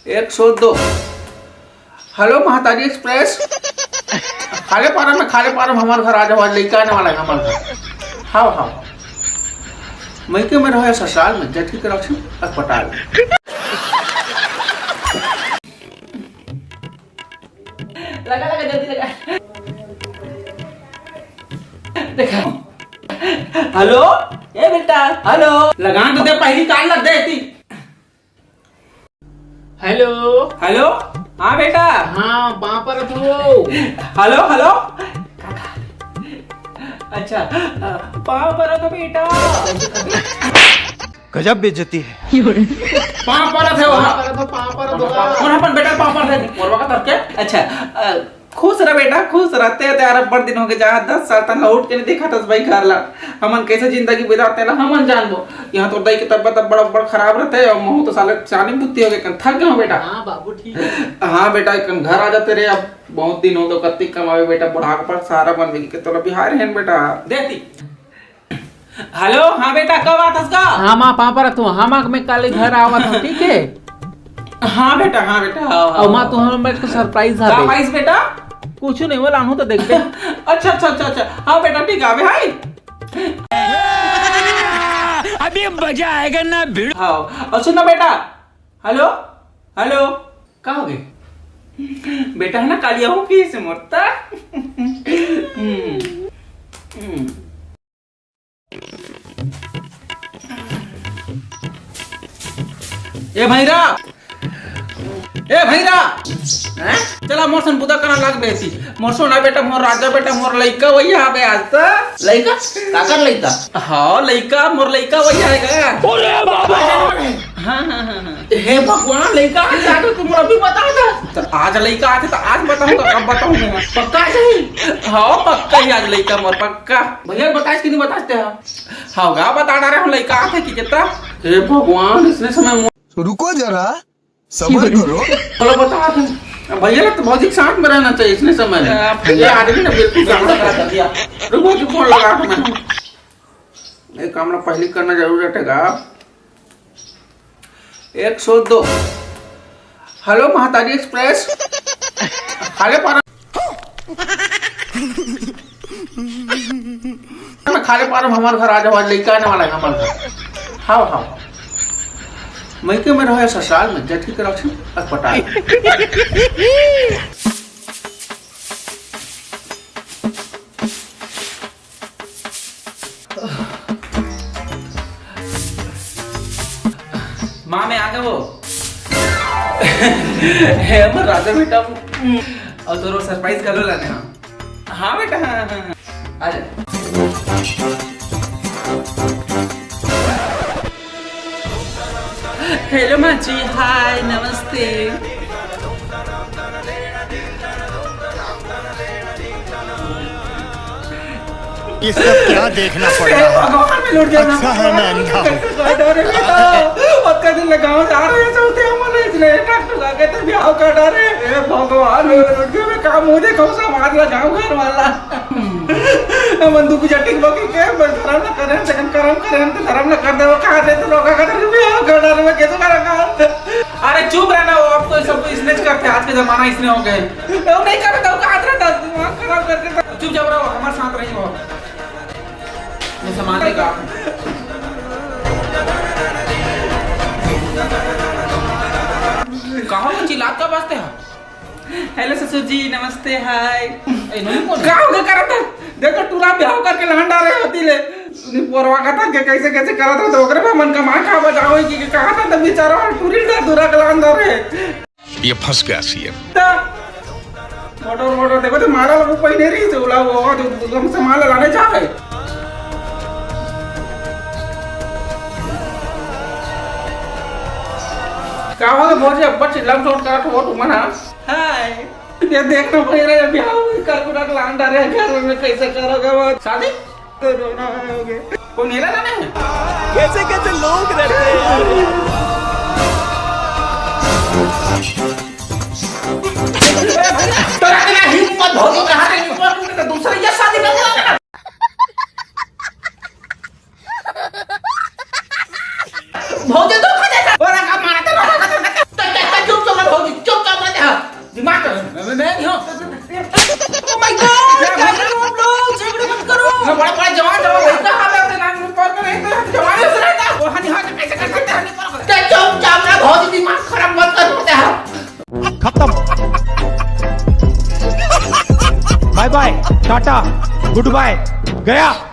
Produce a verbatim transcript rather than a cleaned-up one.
एक सौ दो। हेलो, महतारी एक्सप्रेस। खाले पारा में, खाले पारा में हमर घर आ जाओ, आज लइका आने वाला है हमर घर। हाव, हाव। मइके में रहो या ससुराल में, जटकी के रक्षण अस्पताल। लगा, लगा, जल्दी लगा। देखा। हेलो, ए बेटा, हेलो। लगान तो दे, पहली काल लग दे थी। हेलो। हेलो। हाँ बेटा। हाँ, पाँव परत हो। Hello, hello. अच्छा, पाँव परत हो बेटा। गजब बेइज्जती है। पाँव परत हे वहाँ। पाँव परत हो, पाँव परत हो। कौन अपन बेटा पाँव परत हे? मोरवा का तरके? अच्छा, अ, खुश रह बेटा, खुश रह। ते, ते यार, बड़ दिन हो गए, जहाँ दस साल तक उठ के नहीं देखा था भाई घर ला। हमन कैसे जिंदगी बिताते ला, हमन जानबो। यहाँ तो दाई के तबियत अब बड़ा, बड़ खराब रहते हैं और महू तो साले सियानी बुद्धि हो गए, थक गए हो बेटा। हाँ बाबू, ठीक है। हाँ बेटा, एक घर आ जाते रे, अब बहुत दिन हो गए, कत्ती कमावे बेटा, बुढ़ापा सहारा बनवे के तोला बिहार है बेटा। देती। हेलो, हाँ बेटा, कब आथस का? हाँ माँ, पाँव परत हूँ। हाँ माँ, मैं कल घर आवत हूँ, ठीक है? हाँ बेटा, हाँ बेटा, आओ, अउ आओ, माँ, आओ। तुँहर बर एक ठो सरप्राइज का हवे। सरप्राइज बेटा? कुछ नहीं, वो लानू तो देखते। अच्छा, अच्छा, अच्छा, अच्छा। हाँ बेटा, ठीक है, अबे हाय। अभी मजा आएगा ना भिड़ू। हाँ, और सुन ना बेटा। हेलो, हेलो, का हो गए? बेटा है ना, कालिया हो फिर से मरता। हम्म, हम्म। ए भैरा, ए भैरा, हैं? चला मोर सन बुदा करन लाग बेसी। मोर सोना बेटा, मोर राजा बेटा, मोर लइका वही आबे आज त। लइका? काकर लइका? हाँ, लइका, मोर लइका वही आएगा। अरे बाबा! हाँ, हाँ, हाँ, हाँ। हे भगवान, लइका आज आगे तुम अभी बता दो। तो आज लइका आथे तो आज बताऊंगा, कब बताऊंगा? पक्का ही? हाँ, पक्का ही आज लइका मोर, पक्का। भैया बताइस कि नहीं बताइस ते हा? हाँ, गा बता डारे हम लइका आथे कि कितना। हे भगवान, इसने समय मो- रुको जरा, सबर करो। चलो बता दे। अब भैया लोग तो भौजी के साथ में रहना चाहिए इसने समय में। आप ये आदमी ने बिल्कुल काम खराब कर दिया। रुक भौजी, फोन लगा के मैं। ये काम ना पहले करना जरूर रहेगा। एक सौ दो। हेलो महतारी एक्सप्रेस। खाले पारा, खाले पारा में हमारे घर आ जाओ, आज लइका आने वाला है हमारे घर। हाँ, हाँ। मइके में रहो या ससुराल में, जटकी के रक्षण अस्पताल। माँ, मैं आ गया वो। हे हमर राजा बेटा, और तोरो सरप्राइज घलो लाने, हाँ। हाँ बेटा, हाँ, हाँ, हाँ। आ जा। हेलो माँ जी, हाय, नमस्ते। ये सब क्या देखना पड़ रहा है? भगवान, मैं लौट गया। अच्छा है मैं अंधा हूँ। अरे बेटा, पक्का दिन लगाओ जा रहे हैं, चलते हैं, हमारे इसलिए ट्रैक्टर लगे थे, ब्याह कर डारे। हे भगवान, मैं लौट गया, मैं काम हो देखो, समाज लगाओ घर वाला। हमन दू गुजा टिकबो के, के धरम न करेन, तेकन करम करेन, त धरम न कर देबो, कहा दे तो लोग का धरम भी हो, कर डाले में कैसे करेगा? अरे चुप रहना, वो अब तो सब इसने करते, आज के जमाना इसने हो गए। वो नहीं करता, वो कहा रहता, दिमाग खराब करके तो चुपचाप रहो, हमारे साथ रही हो। मैं सामान लेगा। कहाँ वो चिल्लात का बजते हैं? हेलो ससुर जी, नमस्ते, हाय। ए, नोनी कौन है? का हो गया करत है? देखो, टूरा ब्याह करके लहन डारे होती ले। नी पोरवा कथा के कैसे, कैसे करत है, तो ओकरे पे मन का माँ का बजाओ कि, कि कहा था, तब बेचारा और टूरी का दूरा के लहन डारे। ये फंस गया सीएम। ता, मोटर, मोटर, देखो, तो माला लोग पहने रही, तो उला वो, तो तुम से माला लाने जाए। का हो, भौजी, अब्बड़ चिल्ला चोट करत हो तुमन, हाँ? हाय। ये देख ना भैया, ये ब्याह हुई, कर कुरा के लान डारे घर में, कैसे करोगे वो? शादी? तो रोना आए होगे। कौन हेरा ना नहीं? कैसे कैसे लोग रहते हैं यार। तोरा के ना हिम्मत हो तो कहा के ऊपर तू तो दूसरा ये शादी कर लेगा। भौजी तो खा जाता। और का मारा था, तो, तो, तो, चुप, चुप, बाय बाय, टाटा, गुड बाय, गया।